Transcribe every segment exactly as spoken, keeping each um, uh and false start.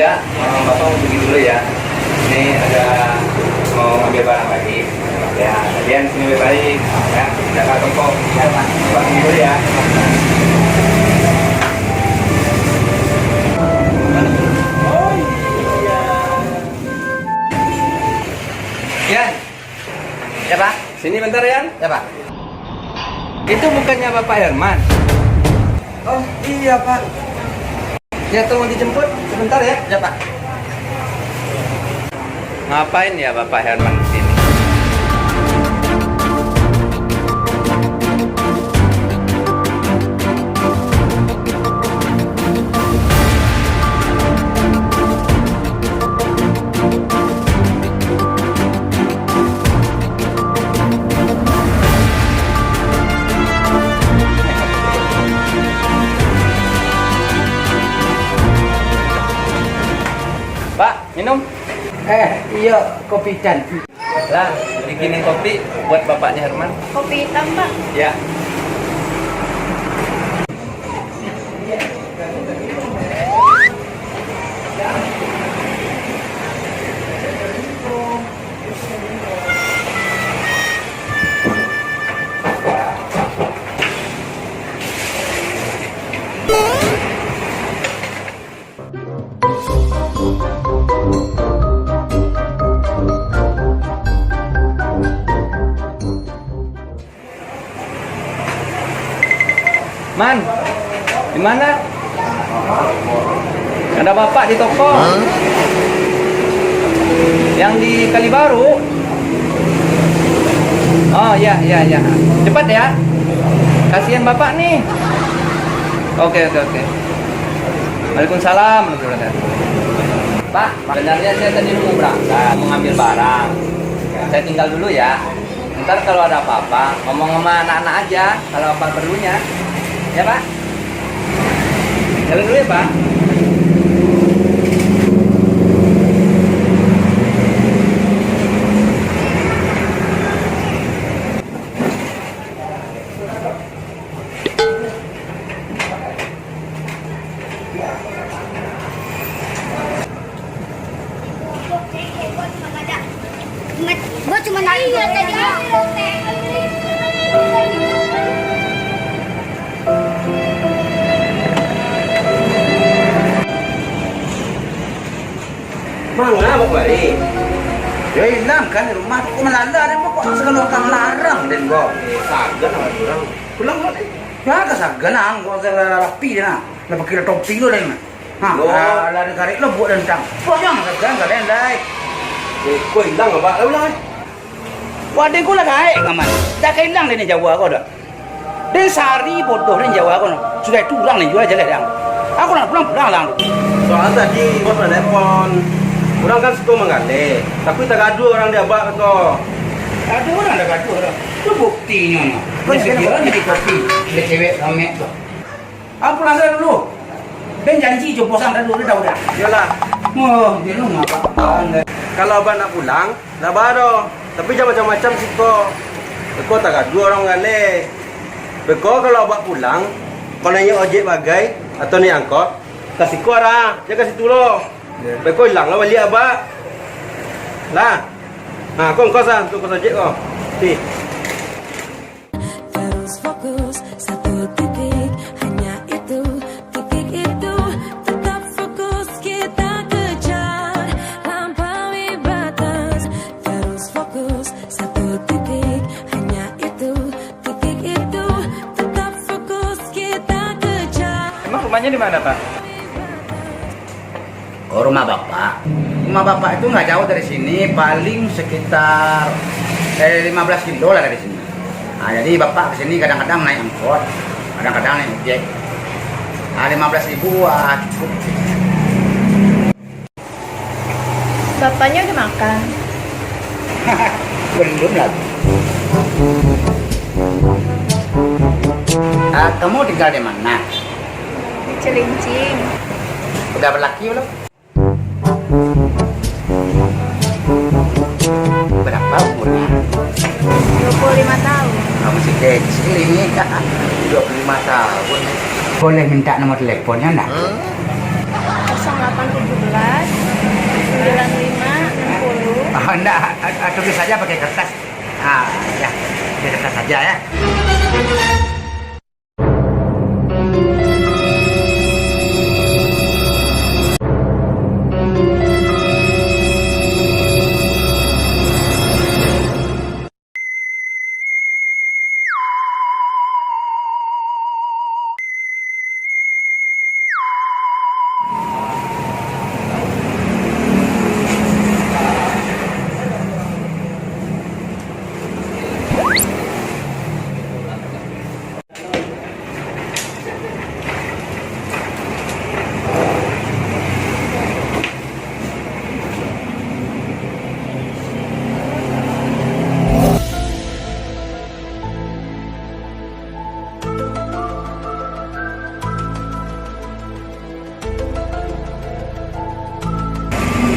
Ya, eh, Bapak mau pergi dulu ya. Ini ada mau ambil barang lagi. Ya, kalian sini baik-baik. Ya, jaga toko. Ya, Pak. Bapak pergi dulu ya. Oh, iya. Ya. Ya, Pak. Sini bentar, Yan. Ya, Pak. Itu bukannya Bapak Herman? Oh, iya, Pak. Ya, tolong dijemput sebentar ya. Ya, Pak. Ngapain ya Bapak Herman di sini? Pak, minum. Eh, iya, kopi cantik. Lah, bikinin kopi buat bapaknya Herman. Kopi hitam, Pak. Ya. Man, di mana? Ada bapak di toko. Yang di Kalibaru? Oh, ya, ya, ya. Cepat ya. Kasihan bapak nih. Oke, oke, oke. Waalaikumsalam. Pak, sebenarnya saya tadi mau berangkat, mau ngambil barang. Saya tinggal dulu ya. Ntar kalau ada apa-apa, ngomong sama anak-anak aja kalau apa perlunya. Ya, Pak? Jalan dulu ya, Pak. Gua cuma nari. Iya, tadi. Manga, Bang Bari? Yo, ilang kan di rumah tu, kok malala den, kok sagalo ka malarang den, kok. Eh, sagan lah urang. Pulang kok, den. Ya, ka sagan lah, kok sagalo rapi den, nah. Lah pakai topi tu den, nah. Ha, lah, lah dikarek lo buat den tang. Pulang sagan ka den, dai. Eh, kok ilang, Abah? Lah ulang, eh. Wah, den ko lah gaek, Ngaman. Dak ka ilang den Jawa ko dah. Den sari bodoh den Jawa ko. Sudah itu urang den jual jaleh dang. Aku nak pulang, pulang lang. Soalnya tadi bos lah telepon. Urang kan suko manggaleh, tapi tagaduah urang di abak ko. Tagaduah urang, tagaduah urang. Tu buktinyo nyo. Kau sedia ni di kopi. Ada cewek ramek tu. Aku pulang sajo dulu. Den janji jo bos ang tadi, udah, udah. Iyolah. Oh, dia lu ngapa? Kalau abah nak pulang, Lah baa doh, tapi jan macam-macam siko. Beko tagaduah urang manggaleh. Beko kalau abak pulang, kalau naiak ojek bagai, atau naiak angkot, ka siko arah, jan ka situ lo. Beko ilang lo baliak abak. Lah. Ha, ko ongkos ah, untuak ongkos ojek ko. Ti. Terus fokus satu titik, hanya itu, titik itu. Tetap fokus kita kejar, lampaui batas. Terus fokus satu titik, hanya itu, titik itu. Tetap fokus kita kejar. Emang rumahnya di mana, Pak? Oh, rumah bapak. Rumah bapak itu nggak jauh dari sini, paling sekitar, eh, lima belas kilo lah dari sini. Nah, jadi bapak ke sini kadang-kadang naik angkot, kadang-kadang naik ojek. Ah, lima belas ribu, ah, cukup. Bapaknya udah makan? Belum lagi. Ah, kamu tinggal di mana? Di Cilincing. Udah berlaki belum? Berapa umurnya? Dua puluh lima tahun. Ah, masih kecil ini. Dua puluh lima tahun. Boleh minta nomor teleponnya enggak? Delapan tujuh belas, sembilan lima enam puluh. Ah, enggak, ah, ah, tulis saja pakai kertas. Ah, ya, pakai kertas saja, ya.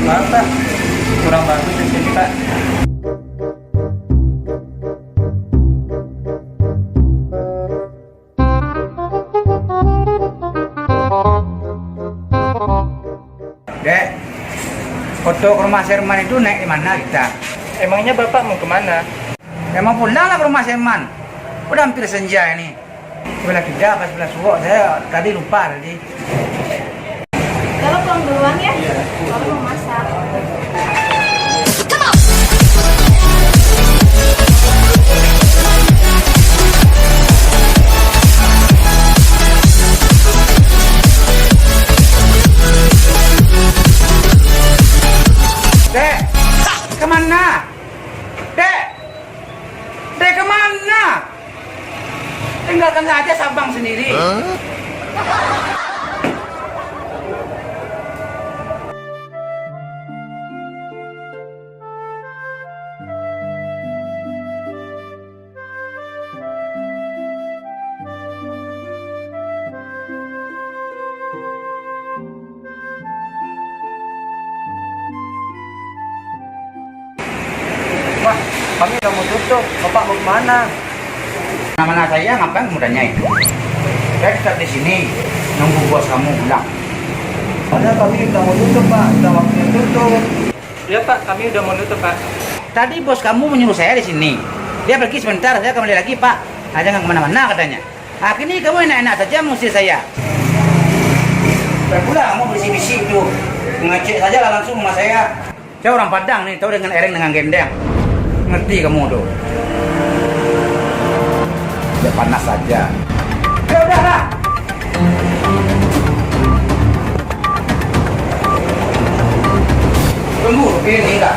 Maaf, Pak. Kurang bagus di sini, Pak. Dek, foto ke rumah si Herman itu naik di mana kita? Emangnya Bapak mau kemana? Emang pulanglah ke rumah si Herman. Udah hampir senja ini. Sebelah kida apa sebelah suok, saya tadi lupa tadi. Kalau pulang duluan ya, iya, baru mau masak. Dek, kemana? Dek, Dek, kemana? Tinggalkan saja Sabang sendiri. Pak, kami udah mau tutup. Bapak mau kemana? Mana-mana saya, ngapain kamu tanya itu? Saya tetap di sini, nunggu bos kamu pulang. Padahal kami udah mau tutup, Pak. Udah waktunya tutup. Ya, Pak, kami udah mau tutup, Pak. Tadi bos kamu menyuruh saya di sini. Dia pergi sebentar, saya kembali lagi, Pak. Ah, jangan kemana-mana katanya. Akhirnya kamu enak-enak saja mengusir saya. Baiklah, kamu bisik-bisik itu. Mengecek sajalah langsung rumah saya. Saya orang Padang nih, tahu dengan ereng dengan gendeng. Ngerti kamu tu. Ya, panas saja. Ya udahlah. Tunggu, ini dah.